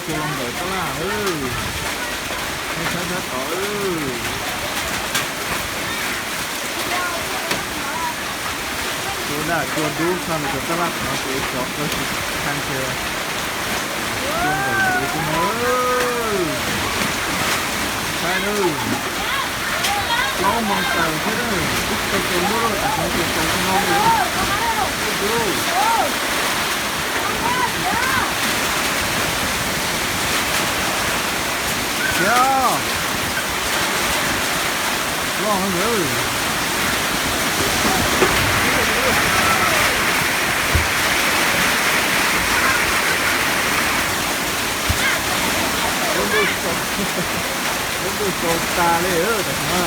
Cua los nkawm tab laj, nej saib sab tod. Cua daj cua dub txog ntawm cov tab laj qhov ces tsov kawg tsis tshee kiag. Cua nkawm ntawd xwb na. Saib na, plaub moos tawm thiab na, twb tau tsaus ntuj lawm, tam sim no tsaus tsaus no li. Khiav los ntawd. Lub ntuj tsaus tas li tam sim no.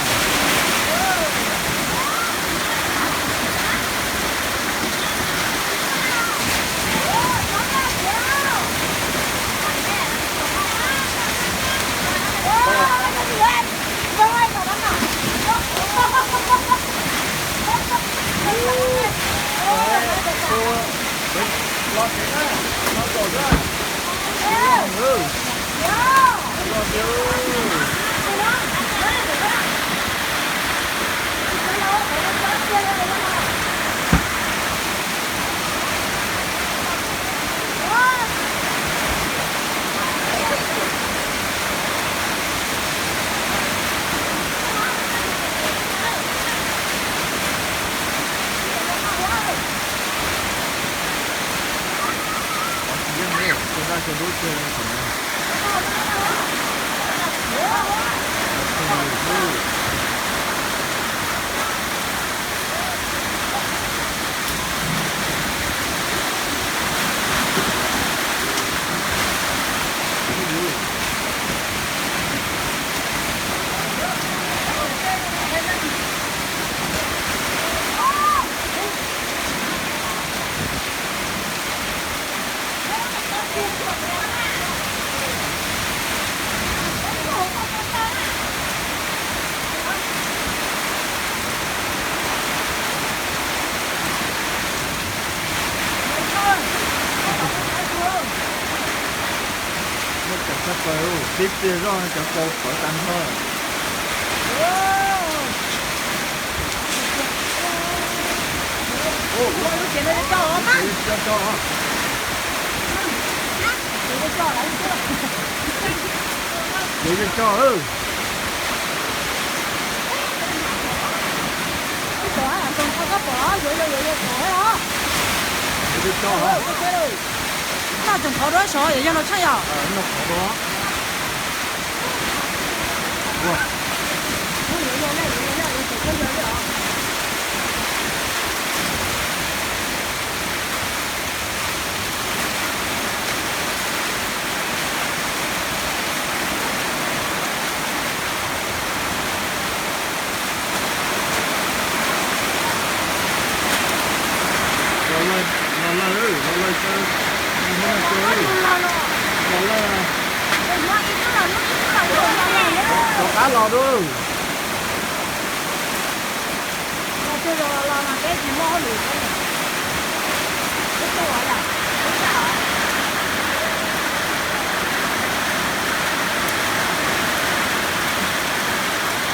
Qhov tsis yeej li, cua daj cua dub kiag li qhov no. Muaj ceem tshaj plaws, tib pliag zoj cov kaus pawv tas nrho. Lawv yuav coj, coj. Lawv yuav coj. Lawv yuav coj. Noj tsoom qhov dua saud yuav yog los tshaj yom. Noj qhov dua. Los lawm, los lawm, los lawm, los lawm, los lawm. Rov qab los dua. Los tsuag zog los mas peb tsis muaj hauj lwm peb